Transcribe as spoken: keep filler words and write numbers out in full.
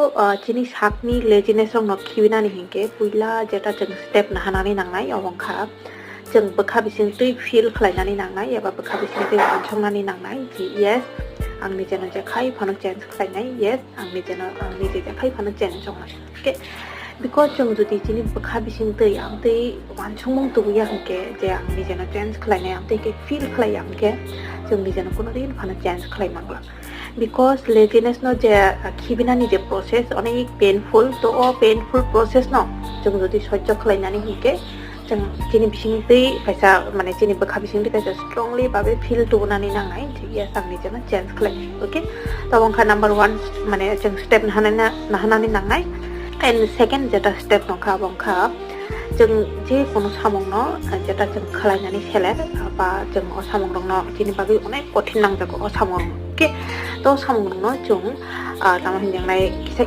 O, ah, chini sakni laziness rokno khibinani hinkhe puila jeta chwng step nahanani nangnai, obo wngkha chwng bwkha bisingtwi feel khlainani nangnai eba bwkha bisingtwi uansuknani nangnai je, yes, ang nijeno jekhai phano change khlainai, yes, ang nijeno, ang nije jekhai phano change wngnai. Okay, because chwng jodi chini bwkha bisingtwi amtwi uansukmung tubuya hinkhe je ang nijeno change khlainai, amtwi khe feel khlaiya hinkhe chwng nijeno kuno din phano change khlai mangla. Because laziness no je, ah, khibinani je process onek painful, to o painful process no chwng jodi sojjo khlainani hinkhe chwng chini bisingtwi kaisa, mane, chini bwkha bisingtwi kaisa strongly babe feel tubunani nangnai, je yes, ang nijeno change khlai, okay? To wngkha number one, mane, chwng step nahanani, nahanani nangnai. And second jeta step wngkha, abo wngkha chwng je kono samungno, ah, jeta chwng khlainani seler, ah, ba chwng o samungrokno chini bagwi onek kothin nangjago o samung, okay? To o samungrokno chwng, ah, tamo hinjaknai kisa